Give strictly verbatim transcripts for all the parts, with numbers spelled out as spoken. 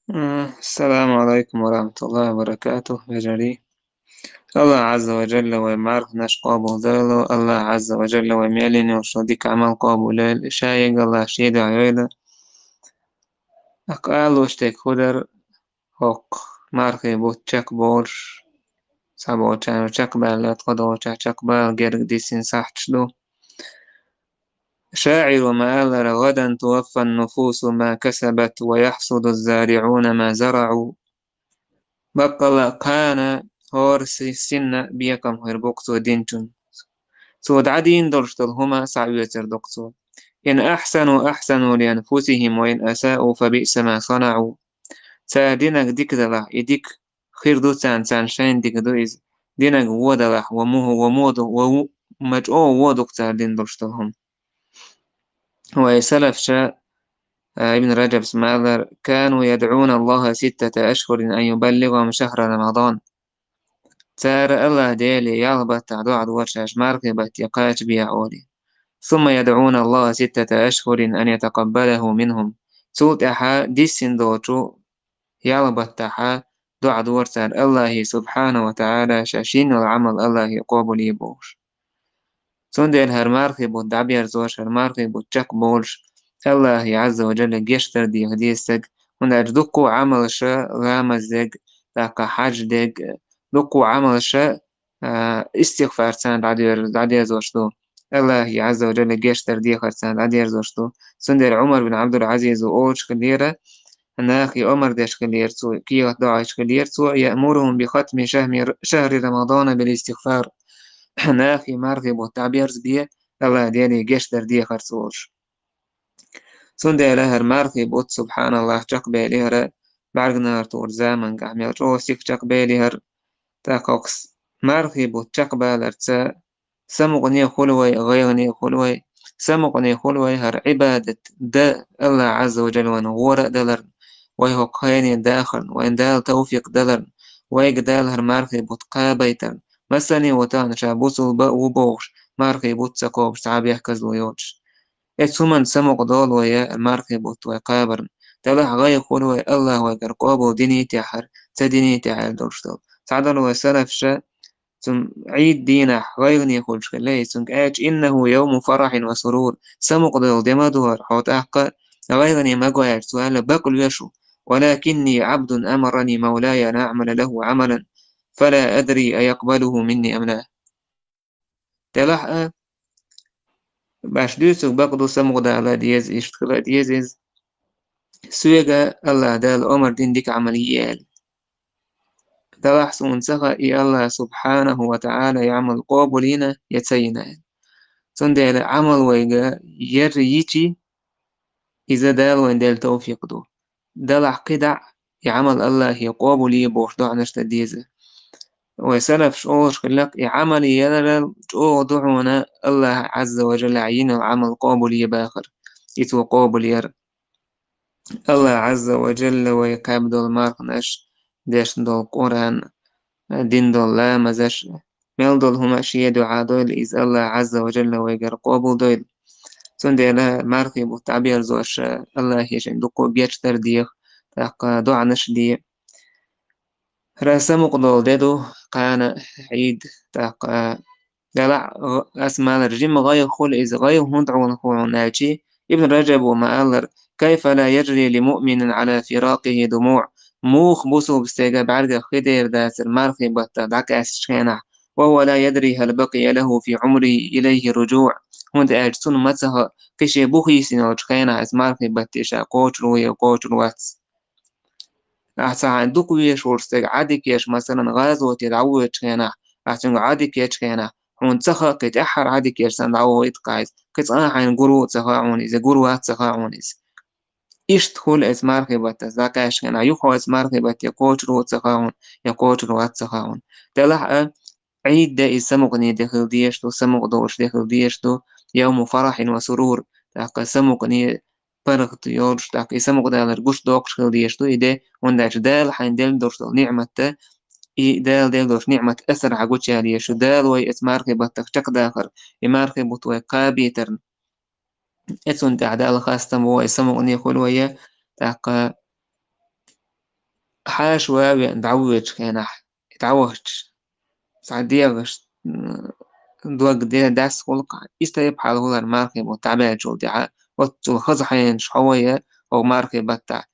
Ассаламу Ӏалайкум ва рахьматуллахӀи ва баракатухӀ, вежарий. АллахӀ Ӏазза ва Жалла вай марханаш къобалдойла, АллахӀ Ӏазза ва Жалла вай мел йина йолча дика Ӏамал къобалйойла, Ша эггара АллахӀа ший дуӀа йойла. Аккха алуш дерг хӀу дар, хӀокху мархий бутт чекхболуш, цхьаболчарна чекхбаьлла, тхо долчохь чекхбала герга дисина сахьташ ду. ШаӀиро ма-аллара: «غدا توفى النفوس ما كسبت ويحصد الزارعون ما زرعوا». Баккъалла кхана хӀора си-, синна бекхам хир бу-кх цо динчун. Цо дӀадийна долуш долу хӀума схьаоьцур ду-кх цо. «إن أحسنوا أحسنوا لأنفسهم وإن أساءوا فبئس ما صنعوا». Цара динарг дика далахь, и дика хир ду царна, царна шайна дика ду иза. Динарг вон далахь, вон муха, вон мо ду, вон ву-, ма чӀогӀа вон ду-кх цара дина долуш долу хӀума. Вай салафаша, а, Ибн Раджабс ма-аллара: «كانوا يدعون الله ستة أشهر أن يبلغهم شهر رمضان». Цара АллахӀ Деле ялх баттахь доӀа дора шаьш мархий батте кхачабехьа олий. «ثم يدعون الله ستة أشهر أن يتقبله منهم». Цул тӀаьхьа диссина долчу ялх баттахьа доӀа дора цара АллахӀе, субхьанаху ва таӀала, шаьш йина йолу Ӏамал АллахӀе къобалъе бохуш. Цундела хӀара мархий бутт дӀаберзош, хӀара мархий бутт чекхболуш, АллахӀе Ӏазза ва Жалла гечдар деха деза стаг, хӀунда аьлча дуккха а Ӏамалша, ламаз дерг, тӀаккха хьаж дерг, дуккха а Ӏамалша, а, истигъфар царна дӀадер-, дӀадерзош ду. АллахӀе Ӏазза ва Жалла гечдар дехар царна дӀадерзош ду. Цундела Ӏумар бин Ӏабдул-Ӏазиза олуш хиллера, нахе омра деш хиллера цо, кехат доӀуьйтуш хиллера цо: «يأمرهم بختم شهر، شهر رمضان بالاستغفار». Нахе мархий бутт дӀаберзабе, АллахӀ Деле гечдар дехарца олуш. Цундела хӀара мархий бутт, субхьаналлахӀ, чекхбелира бӀаьрганегӀар тухучу заманчохь, мел чӀогӀа стиха чекхбелира. ТӀаккха хӀокху с-, мархий бутт чекхбаларца самукъане хуьлу вай, гӀайгӀане хуьлу вай, самукъане хуьлу вай хӀара Ӏибадат дан АллахӀ Ӏазза ва Жалла вайна гӀора а даларна, вай хӀокху хене дахарна, вайна Дала тавфикъ даларна, вайга Дала хӀара мархий бутт кхабайтарна. Массане а ву тахана ша бусулба а ву бохуш, мархий бутт ца кхобуш цхьа а бехказло йоцуш. Эцу хӀуманна самукъадолу вай, мархий бутт вай кхабарна. Делахь гӀайгӀа хуьлу вай, АллахӀ вайгара къобал диний техьара, ца диний техьара долуш долу. Цхьадолу вай салафаша, цунна Ӏийд дийнахь гӀайгӀане хуьлуш хилла, и цуьнга аьлча: «إنه يوم فرح وسرور». Самукъадолу де ма ду хӀара, хьо тӀаккха гӀайгӀане ма го аьлча, цо аьлла: «Бакъ лоьшу, ولكني عبد أمرني مولاي أن أعمل له عملا فلا أدري أيقبله مني أم لا». Делахь а, баш дуьйцург бакъ ду, самукъадала деза, иштта хила деза иза. Соьга АллахӀ Дала омра дина дика Ӏамал е аьлла. Делахь суна ца хаьа, и АллахӀ субхьанаху ва таӀала и Ӏамал къобал йина я ца йина аьлла. Цундела Ӏамал вайга ерра йичи, иза Дала вайна делла тавфикъ ду. Делахь кхидӀа а и Ӏамал АллахӀе къобал е бохуш доӀанаш дан деза. Вай салафаш олуш хиллакх, и Ӏамал ярал чӀогӀа ду хьуна АллахӀ Ӏазза ва Жалла йина йолу Ӏамал къобал е бахар. И цо къобал яр. АллахӀ Ӏазза ва Жалла вай кхаьбна долу марханаш, дешна долу Къуръан, дина долу ламазаш, мел долу хӀума шен дуьхьа дойла, иза АллахӀ Ӏазза ва Жалла вайгара къобал дойла. Цундела мархий бутт дӀаберзош, АллахӀе шайна дуккха гечдар деха, тӀаккха доӀанаш де. ХӀара самукъадолу де ду, кхана Ӏийд, тӀаккха делахь а, ас ма-аллара, жимма гӀайгӀа хуьлу иза, гӀайгӀа хӀунда Ӏуна хьуна аьлчи, Ибн Раджаба ма-аллара: «كيف لا يجري لمؤمن على فراقه دموع». Муха бусулба стеган бӀаьргах хи дер дацара мархий баттах дӀакъаьстачу хенахь, «وهو لا يدري هل بقي له في عمره إليه رجوع». ХӀунда аьлча цунна ма ца хаьа, кхин шен бух йисина йолчу хенахь иза мархий батте ша кхочур ву я кхочур вац. Ахь цхьа хьайн дукха везаш волчу стеган Ӏадика еш, масалан, гӀазоте дӀавоьдучу хенахь, ахь цуьнга Ӏадика ечу хенахь, хьуна ца хаьа, кхин тӀаьххьара Ӏадика еш санна дӀавохуьйту-кх иза, кхин цкъа а хьайна гур ву а ца хаьа хьуна иза, гур вац а ца хаьа хьуна иза. Иштта хуьлу эцу мархий баттах дӀакъаьстачу хенахь, юха хьо эцу мархий батте кхочур ву а ца хаьа хьуна, я кхочур вац а ца хаьа хьуна. Делахь а, Ӏийд де иза самукъане де хила дезаш ду, самукъадолуш де хила дезаш ду, «يوم فرح وسرور», тӀаккха самукъане, паргӀат йолуш, тӀаккха и самукъадалар гучудоккхуш хила дезаш ду и де, хӀунда аьлча Дала хьайна делла долуш долу ниӀмат, и Дала делла долуш ниӀмат асар хьан гучуяла езаш ю, Дала вай эцу мархий баттах чекхдахар, и мархий бутт вай кхабийтарна. Эцунна тӀехь Далла хастам бу вай, самукъане хуьлу вай, тӀаккха хьаша ван а веана дӀавоьдучу хенахь, и дӀавахча, цхьа дегӀаш, м, дог де-, дас гӀуллакхахь, и стайпа хьал хӀулар мархий бутт дӀабаьллачул тӀаьхьа, оццул хаза хьенаш хьо вай, хӀокху мархий баттахь.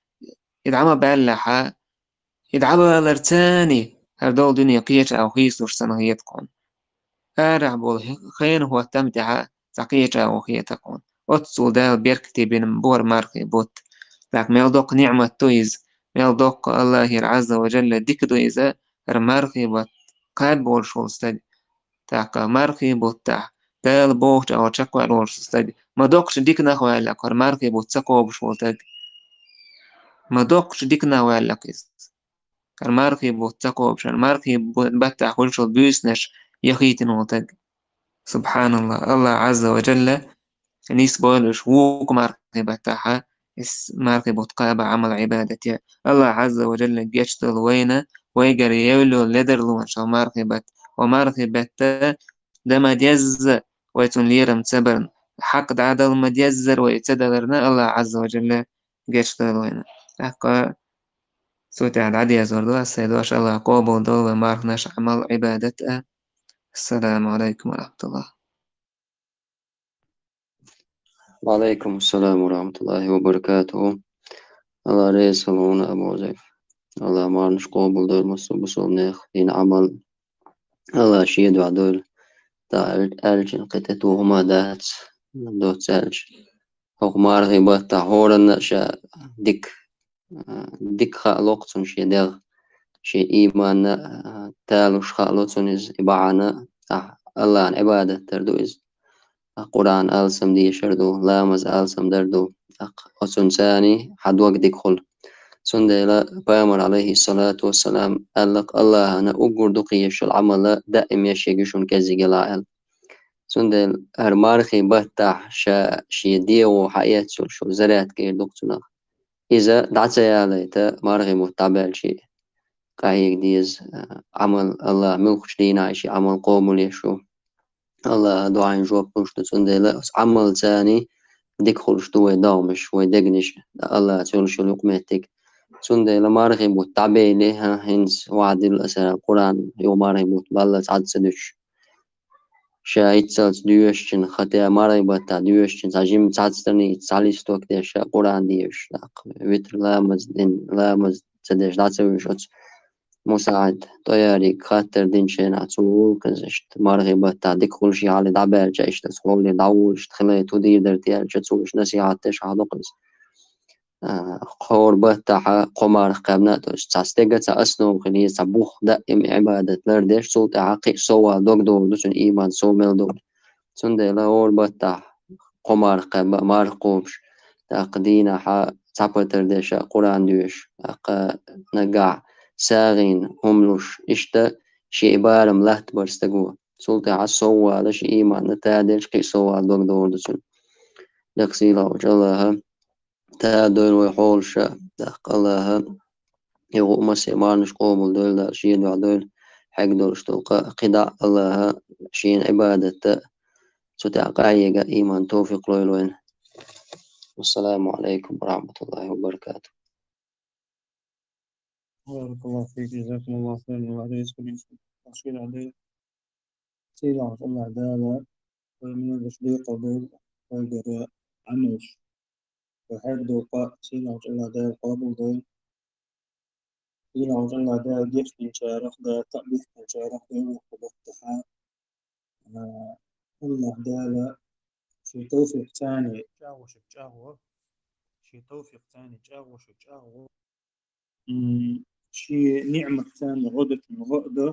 И дӀа ма баьллехьа, и дӀабалар царний, хӀара долу дуьне кхечу агӀор хийцалуш санна хета тхуна. Арахь болу хи-, хенан хӀоттам тӀехь цхьа кхечу агӀор хета тхуна. Оццул Дала беркате бина бу хӀара мархий бутт. ТӀаккха мел доккха ниӀмат ду иза, мел доккха АллахӀера Ӏазза ва Жалла дика ду иза, хӀара мархий бутт кхаба волуш волу стаг. ТӀаккха мархий буттахь Дала бохучу агӀор чекхваьлла волуш стаг, ма доккхачу диканах ваьлла-кх хӀара мархий бутт ца кхобуш волу стаг. Ма доккхачу диканах ваьлла-кх иза. ХӀара мархий бутт ца кхобуш, хӀара мархий бу-, баттахь хуьлуш йолу буьйсанаш яхийтина волу стаг. СубхьаналлахӀ, АллахӀ Ӏазза ва Жалла нисбойла уьш вукху мархий баттахьа, иза мархий бутт кхаба Ӏамал-Ӏибадат ян. АллахӀ Ӏазза ва Жалла гечдойла вайна, вайгара евлла ледарлонаш хӀокху мархий баттахь. ХӀокху мархий баттахь дан ма деззара вай цунна лерам ца барна, хьакъ дӀадала ма деззара вай ца даларна, АллахӀ Ӏазза ва Жалла гечдойла вайна. ТӀаккха цу тӀехь дӀадезор ду ас сайн дош, АллахӀа къобалдойла вайн марханаш, Ӏамал-Ӏибадат а. Ассаламу Ӏалайкум ва рахьматуллахӀ. Ва Ӏалайкум ассалам ва рахьматуллахӀи ва баракатухӀу. АллахӀ реза хуьлда хьуна, Абу Хьузайфа. АллахӀа марханаш къобалдойла массо а бусалба нехан дина Ӏамал. АллахӀа шен дуьхьа дойла. ТӀаккха аьлча, аьлча кхин тӀе тоха хӀума дац, доцца аьлча. ХӀокху мархий баттахь хӀоранна а ша дика, а, дика хаало-кх цунна шен дегӀ, шен ийманна, а, талуш хаало цунна иза, и бахьана, а, АллахӀан Ӏибадат дар ду иза. А, Къуръан алсам дешар ду, ламаз алсам дар ду. ТӀаккха оцунна царний хьан дог дика хуьлу. Цундела Пайхамара, Ӏалайхиссалату вассалам, аьлла-кх, АллахӀана уггар дукха езаш йолу Ӏамал даим еш ерг ю шуна кӀеззиг елахь аьлла. Цундела хӀара мархий баттахь ша шен дегӀо хьаэцна йолуш йолу зарядка эр ду-кх цунах. Иза дӀа ца ялийта, мархий бутт дӀабаьлча а къахьега деза, а, Ӏамал, АллахӀа муьлххачу дийнахь шен Ӏамал къобалъеш ву. АллахӀа дуӀайна жоп луш ду, цундела оцу Ӏамалца царний дика хуьлуш ду вайн догӀмаш, вайн дегнаш, АллахӀаца йолуш йолу юкъаметтиг. Цундела мархий бутт дӀабелахь, хӀинца ваӀда дилла аса аьлла, Къуръан юха мархий бутт балла цхьацца дуьтуш. Ша иццалц доьшучун, хӀаьта мархий баттахь доьшучун, цхьа жимма цхьацца страница, цхьа листок деш, ша Къуръан доьшуш, тӀаккха витр ламаз дина, ламаз ца деш, дӀа ца вуьйш оцу Мусаъид ТӀояриг хаттар динчу хенахь, цо вуллу-кх иза иштта мархий баттахь дика хуьлуш, хьале дӀабаьлча, иштта аса хьоле дӀаволуш, иштта хилийта хӀун дийр дара те аьлча, цо иштта насихьат деш хьахадо-кх иза. А, хӀора баттахьа кхо марха кхаьбна а, то есть цхьа стеган цхьа основа хила еза, цхьа бух даим Ӏибадат лардеш, цул тӀаьхьа кхин а сов вала дог догӀур ду цуьнан, ийман сов мел долу. Цундела хӀора баттахь кхо марха кхаьбна а, марха кхобуш, тӀаккха дийнахьа цхьа патар деш а, Къуръан доьшуш, тӀаккха нагахь сагӀина хӀума луш, иштта шен и барам латтабар стага. Цул тӀаьхьа сов вала шен ийманна таделча, кхин а сов вала дог догӀур ду цуьнан. Лекха сийлахь волчу АллахӀа тадойла вай хьолаша, тӀаккха АллахӀа юха а массеран марханаш къобалдойла, Дала шен дуьхьа дойла, хьегна долуш долу къа а, кхидӀа а АллахӀа шена Ӏибадатта, цу тӀехь къахьега ийман, товфикъ лойла вайна. Вассаламу Ӏалайкум ва рахьматуллахӀи ва баракатухӀ. بارك الله فيك، جزاكم الله خيرا. الله يجزيك خيرا. Сийлахь АллахӀ Дала вай мегаш декъал дойла, вайгара Ӏамалш, вай хьегна долу къа Сийлахь АллахӀ Дала къобалдойла. Сийлахь АллахӀ Дала гечдинчарах, Дала кхаъ бихкинчарах дойла вай кху баттахьа. А, АллахӀ Дала шен товфикъ царний чӀагӀо шуьга чӀагӀо, шен товфикъ царний чӀагӀо шуьга чӀагӀо. М, шен ниӀмат царна гӀо дечунна гӀо а до,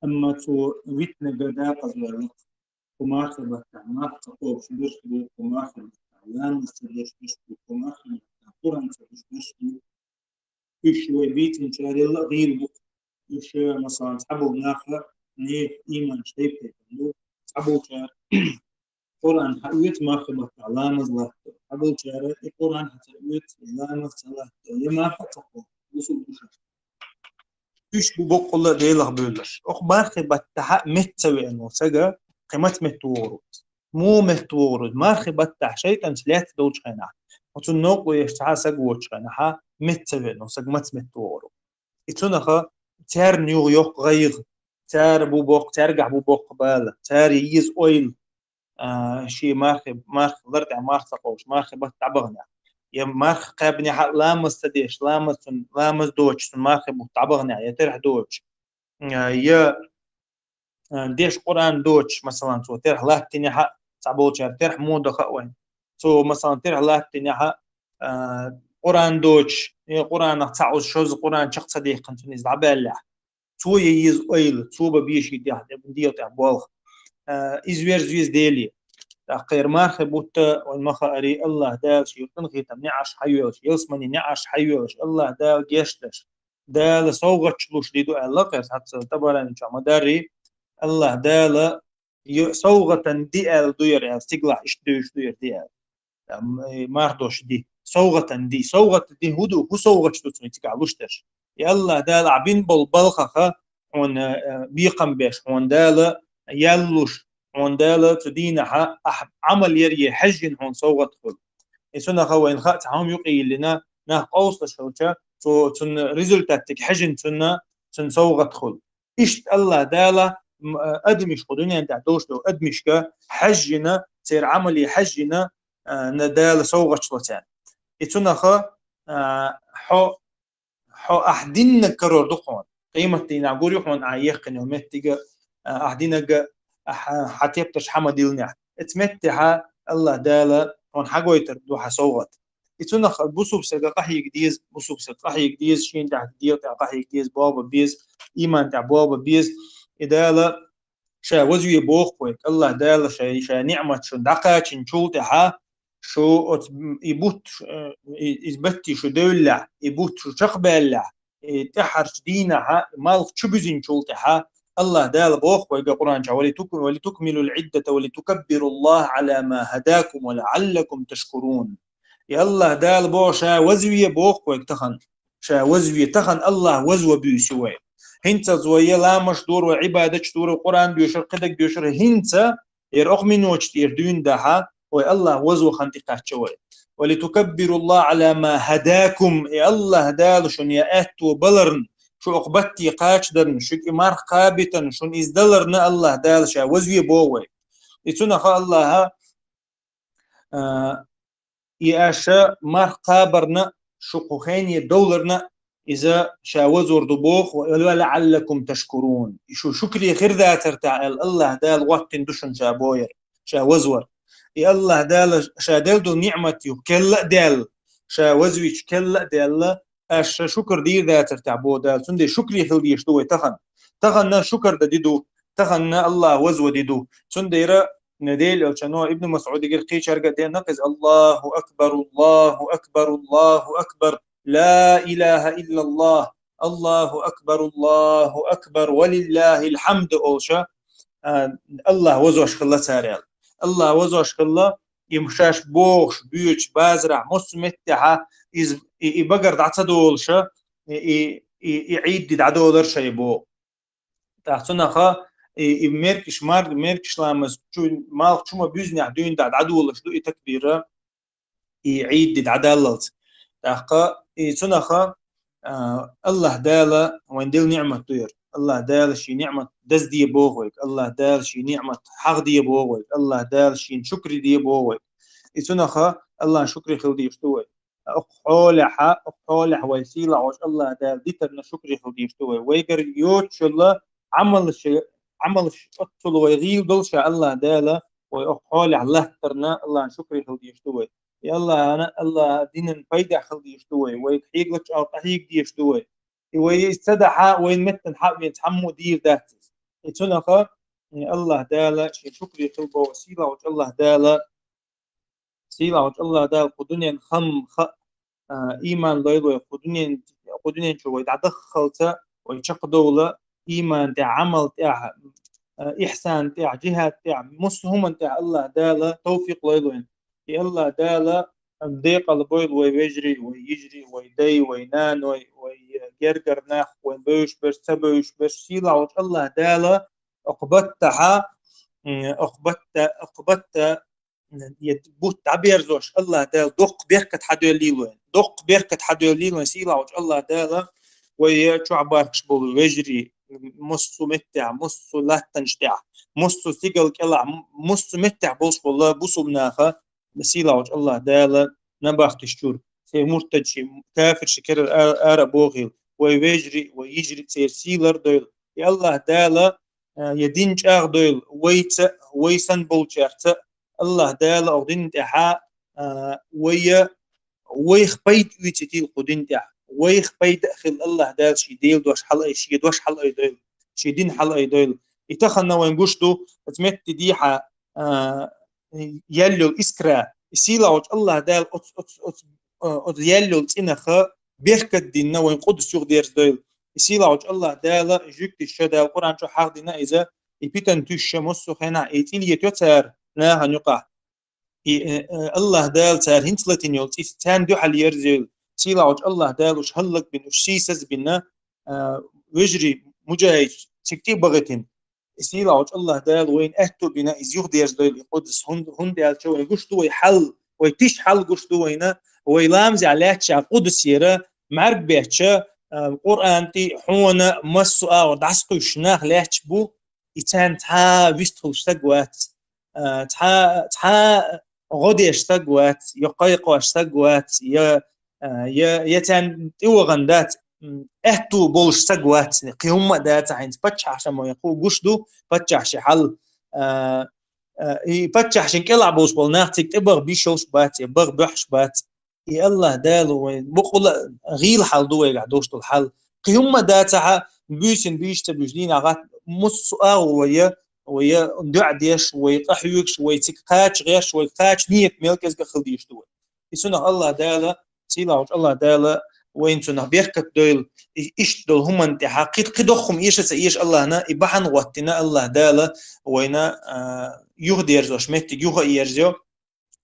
амма цо витнарг дакъазаваьлла-кх. Кху мархий баттахь марха ца кхобуш берш бу, кху мархий баттахь ламаз ца деш берш бу, кху мархий баттахь Къуръан ца деш берш бу. Уьш вай бийцинчарел а гӀийла бу-кх. Уьш, масалан, цхьаболу наха нехан ийманаш тайп-тайпана ду, цхьаболчара Къуръан хьаоьцу мархий баттахь ламаз латто, цхьаболчара и Къуръан хьа ца оьцу, ламаз ца латто, я марха а ца кхобу, бусулба гуш. Уьш бу боккъалла а Делах бевлларш. Оха мархий баттахьа метта ца веана волу сага, кхин маца метта вогӀур ву иза? Муха метта вогӀур ву иза? Мархий баттахь шайтӀанца лаьцна долчу хенахь, оцунна новкъа веш цхьа а сага воцучу хенахьа, метта ца веана волу сага маца метта вогӀур ву? И цунаха царна юха йоккха гӀайгӀа, цара бу боккха, царгахь бу боккха бала, цара еза ойла, а, ши мархи, мархи лар тӀехь марха ца кховш, мархи бат дӀабахнехь. Я марха кхаьбнехь а ламаз ца деш, ламаз цун, ламаз доцуш цун мархи бут дӀабахнехь, я терхь доцуш. А, я, а, деш Къуръан доцуш, масалан, цо терхь латтинехь а, цхьаболчара терхь мо даха а вайн. Цо, масалан, терхь латтинехь а, а, Къуръан доцуш, я Къуръанах цхьа оцу шозза Къуръан чекх ца дехкина цунна иза дӀабаьллехь. Цо я еза ойла, цо бан беший тӀехь, дегӀа тӀехь болх. А, иза верза веза Деле. ТӀаккха кхера мархи бутта, вайн ма хаари, АллахӀ Дала шен къинхетам неӀарш хьайоьлуш, ялсамани неӀарш хьайоьлуш, АллахӀ Дала гечдеш, Дала совгӀаташ луш ди ду аьлла, кхера хьаца Табаранича ма дарри, АллахӀ Дала ю-, совгӀатан ди аьлла ду яр аьлла, стигалахь иштта дуьйш ду яр ди аьлла. Ам, э, мардош ди. СовгӀатан ди. СовгӀат ди хӀу ду, хӀу совгӀаташ ду цуьнан цигахь луш дерш. Я АллахӀ Дала ахь бина болу балхаха хьуна, э, бекхам беш, хьуна Дала ял луш, хьуна Дала цу дийнахьа ахь Ӏамал яр е хьаьжжина хьуна совгӀат хуьлу. И цунаха вайна хаа цхьа хӀума юкъе йиллина, нах къовсалаш хилча, цу, цунна результатиг хьаьжжина цунна, цунна совгӀат хуьлу. Иштта АллахӀ Дала, м, а, адамаш кху дуьнен тӀехь долуш долу адамашка хьаьжжина, церан Ӏамале хьаьжжина, а, на Дала совгӀаташ ло царна. И цунаха, а, хьо, хьо ахь диннаг карор ду хьуна. Къематдийнахь гур ю хьуна ахь яьккхина йолу меттига, а, ахь диннаг, ахь, хьан тептарш хьан ма дилнехь. Эцу меттехьа АллахӀ Дала хьуна хьагойтар ду хьан совгӀат. И цунах бусулба стага къахьега деза, бусулба стага къахьега деза, шена тӀехь дегӀа тӀехь къахьега деза, болх бан беза, иман тӀехь болх бан беза. И Дала ша вазве боху вайга, АллахӀ Дала ша, ша ниӀмат шуна дӀакхачийначул тӀаьхьа, шу оцу, и бутт, э, и, и батти шу девллехь, и бутт шу чекхбаьллехь, и тӀаьхьарчу дийнахьа, и малх чу буьзинчул тӀаьхьа, АллахӀ Дала боху вайга Къуръан чохь: «Ва литук-, ва литукмилул Ӏиддата ва литукаббируллахӀа Ӏала ма хӀадакум ва лаӀаллакум ташкурун». И АллахӀ Дала боху ша вазве боху вайга тахана. Ша вазве, тахана АллахӀ вазва буьйсу вай. ХӀинцалц вай я ламаш дора, вай Ӏибадаташ дора, Къуръан доьшура, кхидерг доьшура, хӀинца, яра окху миноташ тӀера дуьйна дахьа, вай АллахӀ вазва хан тӀекхачча вай. «Ва литукаббируллахӀа Ӏала ма хӀадакум», и АллахӀ Дала шуна я аьтто баларна, шу окху батте кхачадарна, шуьга и марх кхабитарна, шуна иза даларна АллахӀ Дала ша вазве боху вай. И цунаха АллахӀа, а, и аша марх кхабарна, шу кху хене довларна, иза ша вазор ду боху, «ва лаӀаллакум ташкурун». И шу шукре хир дацар тӀехь аьлла, АллахӀ Дала гӀоттина ду шуна ша бояр, ша вазвар. И АллахӀ Дала ша делла долу ниӀмат ю, келла а даьлла, ша вазвича келла а даьлла, аша шукр дийр дацар тӀехь боху Дала. Цундела шукре хила дезаш ду вай тахана. Тахана шукр дан ди ду, тахана АллахӀ вазва ди ду. Цундела Делан Элчано Ибн МасӀудигара кхечаьрга а деана иза: «Аллаху акбар, Аллаху акбар, Аллаху акбар, ла илаха иллаллах, Аллаху акбар, Аллаху акбар, ва лиллахил хьамд», олуша, а, АллахӀ вазош хилла цара аьлла. АллахӀ вазош хилла, и шаьш бохуш, боьдуш, базарахь, массо а меттехьа, иза, и, и багара дӀа ца долуша, и, и, и, и Ӏийд ди дӀадолар шай боху. ТӀаккха цунаха и, и меркаш, мар-, меркаш ламаз чу, малх чу ма буьзнехь дуьйна дӀа дӀадолуш ду и такбира, и Ӏийд ди дӀадаллалц. ТӀаккха и цунаха, а, АллахӀ Дала вайн делла ниӀмат ду яра. АллахӀ Дала шен ниӀмат дазде боху вайга. АллахӀ Дала шен ниӀмат хьахде боху вайга. АллахӀ Дала шен шукри де боху вайга. И цунаха АллахӀан шукри хила дезаш ду вай. Окху хьолехьа, окху хьолехь вай сийлахь волчу АллахӀ Дала дитарна шукри хила дезаш ду вай. Вайгара йоцуш йолу Ӏамалш, Ӏамалш оццул вай гӀийла долуш АллахӀ Дала вай окху хьолехь латтарна АллахӀан шукри хила дезаш ду вай. И АллахӀана, АллахӀан динан пайдехь хила дезаш ду вай. Вайга хьегалачу агӀор къахьега дезаш ду вай. И вай иза ца дахьа, вайн меттан хьа а вен цхьаммо а дийр дац иза. И цунаха, и АллахӀ Дала шен шукри хила боху, сийлахь волчу АллахӀ Дала Сийлахь волчу АллахӀ Дала кху дуьнен хам, ха, а, ийман лойла вай, кху дуьнен, кху дуьнен чу вай дӀадаххалца, вай чекхдовла, ийман тӀехь, Ӏамал тӀехь, а, ихьсан тӀехь, жихӀад тӀехь, муссо а хӀуман тӀехь АллахӀ Дала тавфикъ лойла вайн. И АллахӀ Дала, ам, декъала бойла вай вежарий, вай йижарий, вай дай, вай наной, вай, э, гергара нах, вайн бевзаш берш, ца бевзаш берш. Сийлахь волчу АллахӀ Дала окху баттахьа, м, окху батта, окху батта, м, я бутт дӀаберзош, АллахӀ Дала доккха беркат хьадоьллийла вайн. Доккха беркат хьадоьллийла вайн, сийлахь волчу АллахӀ Дала, вай чохь бархаш болу вежарий, массо а меттехь, массо а латтанаш тӀехь, массо а стигал кӀелахь, массо а меттехь болуш болу бусулба наха, сийлахьчу Аллах Дала набахтиш чуьра, церан муртадший, кафирший керара ара, ара бохийла, вай вежарий, вай йижарий церан сийлар а дойла. И Аллах Дала, а, я дин чӀагӀдойла вайца, вай сан болчаьрца, Аллах Дала оха дин тӀехьа, а, вай, вайх пайда оьцуьйтийла кху дин тӀехь. Вайх пайда а хилла Аллах Дала шен Делан дош хьалаайдойла, шен дош хьалаайдойла, шен дин хьалаайдойла. И тахана вайн гуш ду, оцу метте дехьа, а, яьлла йолу искра, и сийлахьчу Аллах Дала оцу, оцу, оцу, а, оцу яьлла йолу цӀинах беркат дина вайн къудас юхадерзадойла. И сийлахьчу Аллах Дала жуьгташ ша Дала Къуръан чу хьахдина иза, и питан туьйсуш массо а хенахь, и цӀе летайо цара нахана юкъахь. И, э, э, Аллах Дала цара хӀинца латийна йолу цӀе царна дуьхьал ерзайойла. Сийлахьчу Аллах Дала уьш хӀаллакбина, уьш сийсазбина, а, вежарий муджахӀидаш цига тӀе а бахийтина. И сийлахьчу Аллах Дала вайна аьтто а бина, иза юхадерзадойла и къудас, хӀунда, хӀунда аьлча вайн гуш ду вай хьал, вай тиша хьал гуш ду вайна, вай ламазехь лаьтташ къудас яра, мӀаьрг бетташ, а, Къуръан тӀе, хьона, массо а агӀор дӀасакхуьйсуш нах лаьтташ бу, и царна цхьа а вистхуьлуш стаг вац, а, цхьа, цхьа а гӀо деш стаг вац, я кхайкхош стаг вац, я, а, я, я царна тӀевахана дац, м, аьтту болуш стаг вац. Кхин хӀумма а дац хьайнца, паччахьашна ма вайн кху гуш ду, паччахьашин хьал, а, а, и паччахьашна кӀелахь болуш болу нах цига тӀебаха бийш йолуш бац, я баха боьхьаш бац. И Аллах Дала вайн бакъ а гӀийла хьал ду вайгахь долуш долу хьал. Кхин хӀумма а дацахь, буьйсанна буьйш ца буьйш дийнахь гӀат, массо а агӀор вай, вай доӀа деш, вай къахьоьгуш, вай цига кхача гӀерташ, вай кхача нийят мел кӀезга хила дезаш ду вай. И цунах Аллах Дала, сийлахьчу Аллах Дала вайна цунах беркат дойла, и иштта долу хӀуманна тӀехьа кхин, кхин доккха хӀума эша а ца эша Аллахьна, и бахьана гӀоттина Аллах Дала вайна, а, юхадерзош меттиг юха а ерзайо.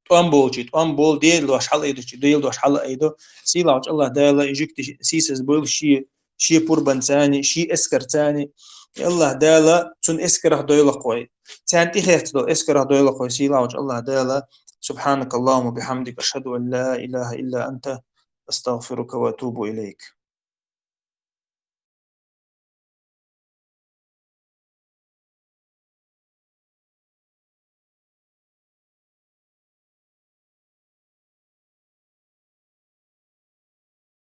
ТӀом болчий тӀом болу, Делан дош хьалаайдочий Делан дош хьалаайдо. Сийлахьчу Аллах Дала и жуьгтий сийсазбойла шен, шен пурбанца а, шен эскарца а. И Аллах Дала цуьнан эскарах дойла кху вай. Царна тӀехецна долу эскарах дойла кху вай, сийлахьчу Аллах Дала. سبحانك اللهم وبحمدك، أشهد أن لا إله إلا أنت، أستغفرك وأتوب إليك.